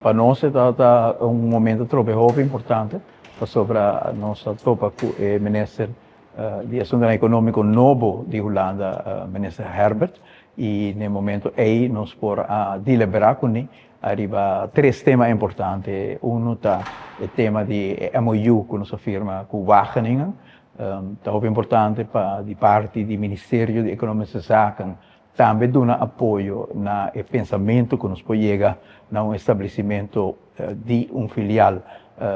Pa nos ta un momento trobe hopi importante, pasobra nos a topa ku e minister di Asuntonan Ekonómiko nobo di Hulanda, minister Herbert, i na e momento ei nos por a deliberá kuné ariba tres tema importante. Uno ta e tema di e MOU ku nos a firma ku Wageningen. Ta hopi importante pa di parti di Ministerio di Ekonomische Zaken tambe duna apoyo na e pensamentu ku nos por yega na un establesimentu di un filial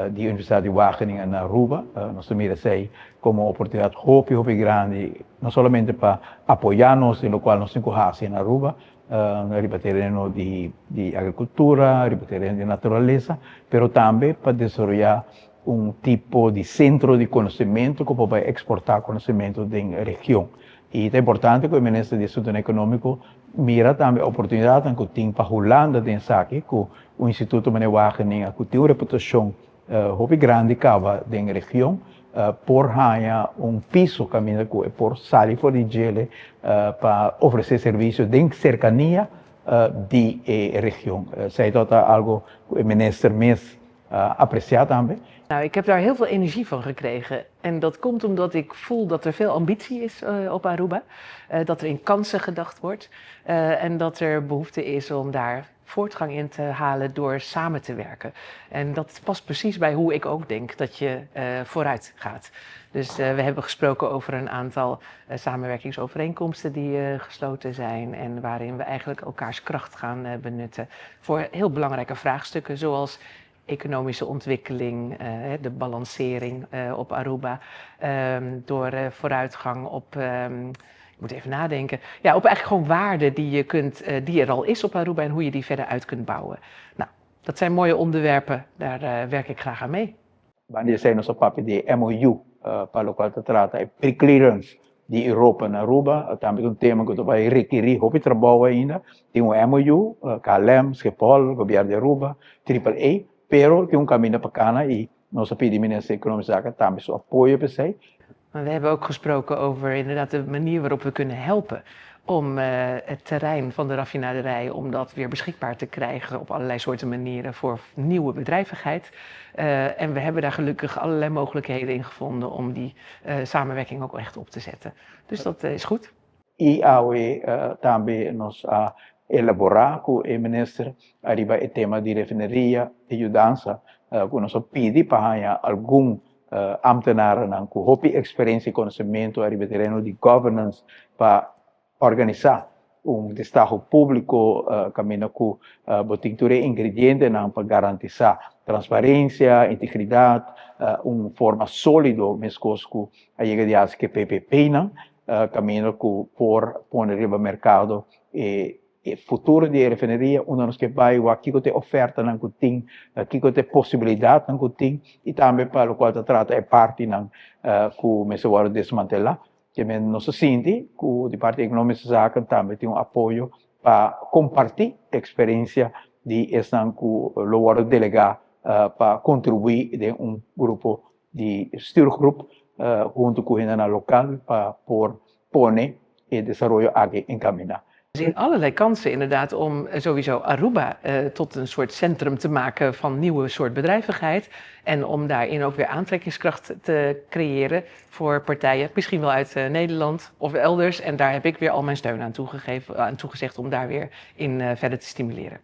di Universidat di Wageningen na Aruba. Nos ta mira esei komo un oportunidat hopi hopi grandi, no solamente pa apoyá nos den lokual nos tin ku hasi na Aruba, riba tereno di agrikultura, riba tereno di naturalesa, pero tambe pa desaroyá un tipo di sentro di konosementu ku por bai eksportá konosementu den region. I ta importante ku e Minister di Asuntunan Ekonómiko mira tambe oportunidatnan ku tin pa Hulanda den esaki, ku un instituto manera Wageningen ku tin un reputashon hopi grandi kaba den region por haña un piso kaminda ku e por sali for di djele pa ofresé servisio den serkania di e region. Esei ta algu ku e minister mes apresiá tambe. Nou, ik heb daar heel veel energie van gekregen. En dat komt omdat ik voel dat er veel ambitie is op Aruba. Dat er in kansen gedacht wordt. En dat er behoefte is om daar voortgang in te halen door samen te werken. En dat past precies bij hoe ik ook denk dat je vooruit gaat. Dus we hebben gesproken over een aantal samenwerkingsovereenkomsten die gesloten zijn en waarin we eigenlijk elkaars kracht gaan benutten voor heel belangrijke vraagstukken zoals economische ontwikkeling, de balancering op Aruba, door vooruitgang op, ik moet even nadenken, ja, op eigenlijk gewoon waarden die je kunt, die er al is op Aruba en hoe je die verder uit kunt bouwen. Nou, dat zijn mooie onderwerpen, daar werk ik graag aan mee. Banda di esei nos a papia di e MOU pa lokual ta trata e pre-clearance di Europa na Aruba, tambe ta un tema ku ta bai rekerí hopi trabou ainda. Tin un MOU, KLM, Schiphol, Gobièrnu di Aruba, Triple A, pero tin un kaminda pa kana i nos a pidi Minister di Ekonomische Zaken tambe su apoyo pa esei. Maar we hebben ook gesproken over inderdaad de manier waarop we kunnen helpen om het terrein van de raffinaderij, om dat weer beschikbaar te krijgen op allerlei soorten manieren voor nieuwe bedrijvigheid. En we hebben daar gelukkig allerlei mogelijkheden in gevonden om die samenwerking ook echt op te zetten. Dus dat is goed. I awe tambe nos a elaborá ku e minister ariba e tema di refineria, e yudansa ku nos a pidi pa haña algun ambtenarennan ku hopi eksperensia i konosementu ariba e tereno di governance pa organisá un destaho públiko kaminda ku bo tin tur e ingredientenan pa garantisá transparensia, integridat, un forma sólido meskos ku a yega di hasi ku e PPP-nan, kaminda ku por pone riba merkado e E futuro di e refineria, unda nos ke bai, wak kiko ta e ofertanan ku tin, kiko ta e posibilidatnan ku tin i tambe pa lokual ta trata e partinan ku mester wòrdu desmantelá. Ke men nos ta sinti ku di parti Ekonomische Zaken tambe tin un apoyo pa kompartí eksperensia di esnan ku lo wòrdu delegá pa kontribuí den un grupo di stuurgroep huntu ku hendenan lokal pa por pone e desaroyo aki encaminá. We zien allerlei kansen inderdaad om sowieso Aruba tot een soort centrum te maken van nieuwe soort bedrijvigheid. En om daarin ook weer aantrekkingskracht te creëren voor partijen, misschien wel uit Nederland of elders. En daar heb ik weer al mijn steun aan toegegeven, aan toegezegd om daar weer in verder te stimuleren.